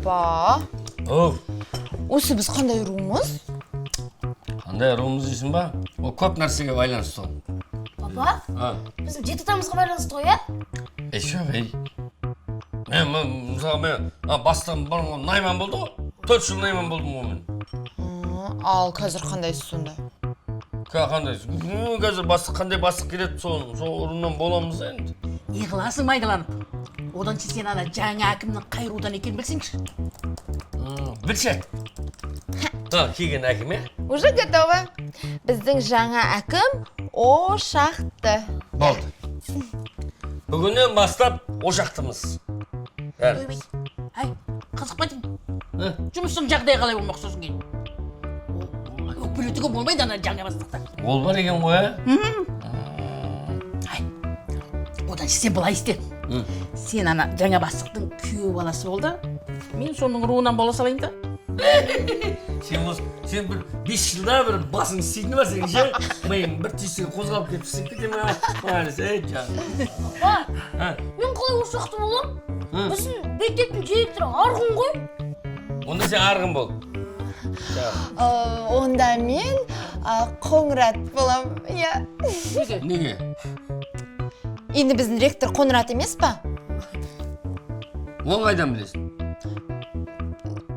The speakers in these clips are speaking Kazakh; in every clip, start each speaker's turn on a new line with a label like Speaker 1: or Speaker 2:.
Speaker 1: Папа,
Speaker 2: Оу.
Speaker 1: Осы біз қандай румыз?
Speaker 2: Қандай румыз дейсің ба? Ол көп нәрсеге байланысты ол.
Speaker 3: Папа,
Speaker 2: А,
Speaker 3: біздің жеті атамызға байланысты ғой, иә?
Speaker 2: Ей, жоқ, ей. Мен мысалға, мен бастығым бұрын найман болды ғой. 4 жыл найман болдым ғой мен.
Speaker 1: Ал қазір қандайсыз сонда?
Speaker 2: Қандай? Қазір бастық, қандай бастық келеді, сол румнан боламыз да енді.
Speaker 4: Не қыласың майдаланып? Одан сен ана жаңа әкімнің қай рудан екенін білсеңші.
Speaker 2: Білші. Келген әкім, иә?
Speaker 1: Уже готово. Біздің жаңа әкім Ошақты.
Speaker 2: Болды. Бүгіннен бастап ошақтымыз. Бәріміз.
Speaker 4: Әй, қызық деймін.
Speaker 2: Ы?
Speaker 4: Жұмыстың жағдайы қалай болмақ сосын кейін? Өкпелетуге болмайды ана жаңа бастықты.
Speaker 2: Ол бар екен ғой, ә?
Speaker 4: Әй, одан сен былай істе. Сен ана жаңа бастықтың күйеу баласы бол да, мен соның руынан бола салайын да.
Speaker 2: Сен осы, сен бір 5 жылда бір басың істейтін бар сенің ше, миың бір түйсігі қозғалып кетіп істеп кете ма? Ей, жаным.
Speaker 3: Папа,
Speaker 2: А,
Speaker 3: мен қалай ошақты боламын? Біздің мектептің директоры Арғын ғой.
Speaker 2: Онда сен Арғын бол.
Speaker 1: Онда мен Қоңырат болам, иә.
Speaker 4: Неге?
Speaker 2: Неге?
Speaker 1: Енді біздің ректор Қоңырат емес па?
Speaker 2: Оны қайдан білесің?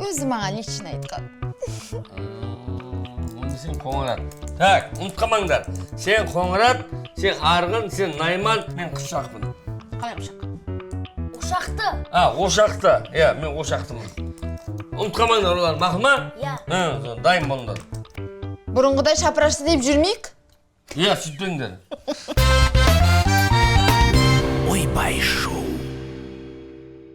Speaker 1: Өзі маған лично айтқан.
Speaker 2: Онда сен Қоңырат. Так, ұмытып қалмаңдар: сен Қоңырат, сен Арғын, сен Найман, мен Қыпшақпын.
Speaker 4: Қалай қыпшақ?
Speaker 3: Ошақты.
Speaker 2: А, Ошақты, иә, мен Ошақтымын. Ұмытып қалмаңдар олар, мақұл ма?
Speaker 3: Иә.
Speaker 2: Дайын болыңдар.
Speaker 1: Бұрынғыдай шапырашты деп жүрмейік.
Speaker 2: Иә, сөйтпеңдер.